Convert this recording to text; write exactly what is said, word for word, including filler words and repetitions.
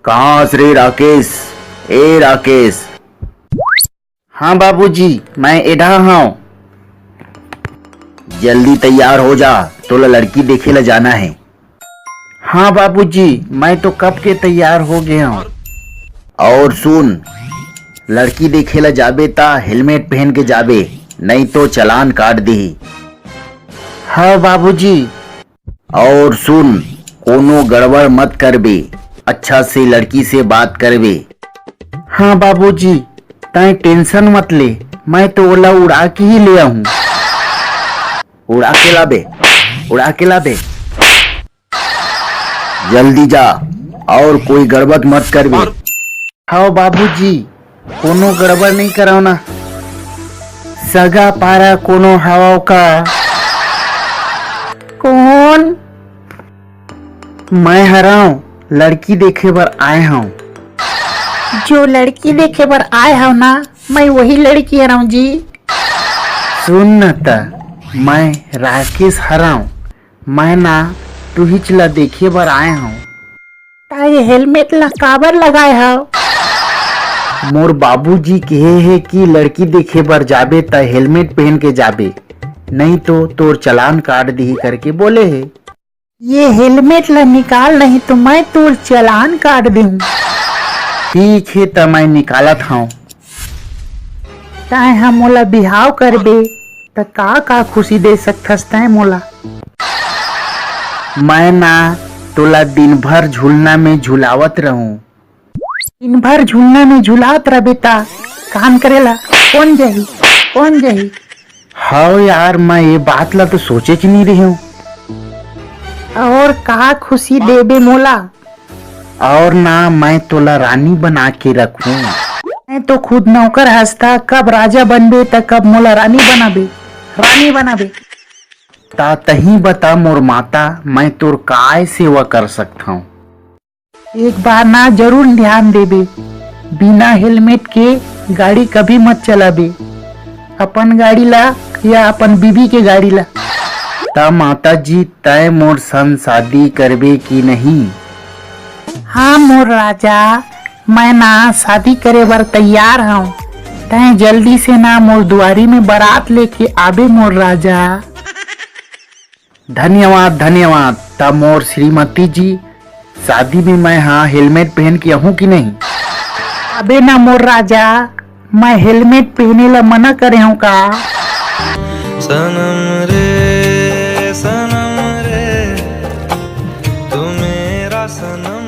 कहाँ हस रे राकेश? ए राकेश। हाँ बाबूजी, मैं एढ़ा हूँ। जल्दी तैयार हो जा, तोला लड़की देखे ला जाना है। हाँ बाबूजी, मैं तो कब के तैयार हो गया हूँ। और सुन, लड़की देखे ला जाबे ता हेलमेट पहन के जाबे, नहीं तो चालान काट देही। हाँ बाबूजी। और सुन, कोनो गड़बड़ मत करबे, अच्छा से लड़की से बात करबे। हाँ बाबूजी, तैं टेंशन मत ले, मैं तो ओला उड़ा के ही ले आऊँ। उड़ा के लाबे, उड़ा के लाबे। जल्दी जा, और कोई गड़बड़ मत करबे। हव बाबूजी, कोनो गड़बड़ नहीं करव ना। सगा पारा कोनो हवव का? कौन? मैं हरव, लड़की देखे बर आए हव। जो लड़की देखे बर आए हव ना, मैं वही लड़की हरव जी। सुन न त, मैं राकेश हरव, मैं ना तुहिच ला देखे बर आए हव। त ये हेलमेट ला काबर लगाए हव? मोर बाबूजी कहे हे कि लड़की देखे बर जाबे त हेलमेट पहन के जाबे, नहीं तो तोर चालान काट दिही करके बोले हे। ये हेलमेट ला निकाल, नहीं तो मैं तोर चालान काट देहूं। ठीक हे, त मैं निकालत हव। तैं ह मोला बिहाव करबे, त का का खुशी दे सकथस तैं मोला? मैं ना तोला दिन भर झुलना में झुलावत रहूं। दिन भर झुलना में झुलावत रहबे, त काम करे ला कौन जाही? कौन जाही? हव यार, मैं ये बात ला तो सोचे च नहीं रहे हूँ। और का खुशी देबे मोला? और ना, मैं तोला रानी बना के रखूं। मैं तो खुद नौकर हस, त कब राजा बनबे, त कब मोला रानी बनाबे, रानी बनाबे। ता तही बता मोर माता, मैं तोर काय सेवा कर सकथंव? एक बार ना जरूर ध्यान देबे, बिना हेलमेट के गाड़ी कभी मत चलाबे, अपन गाड़ी ला या अपन बीबी के गाड़ी ला। ता माता जी, तय मोर संग शादी करबे कि नहीं? हाँ मोर राजा, मैं ना शादी करे बर तैयार हूँ। तय जल्दी से ना मोर दुआरी में बारात लेके आबे मोर राजा। धन्यवाद, धन्यवाद। त मोर श्रीमती जी, शादी में मैं हा हेलमेट पहन के आहूँ कि नहीं? अबे ना मोर राजा, मैं हेलमेट पहने ला मना करे हूँ का? सनम रे, सनम रे, तू मेरा सनम।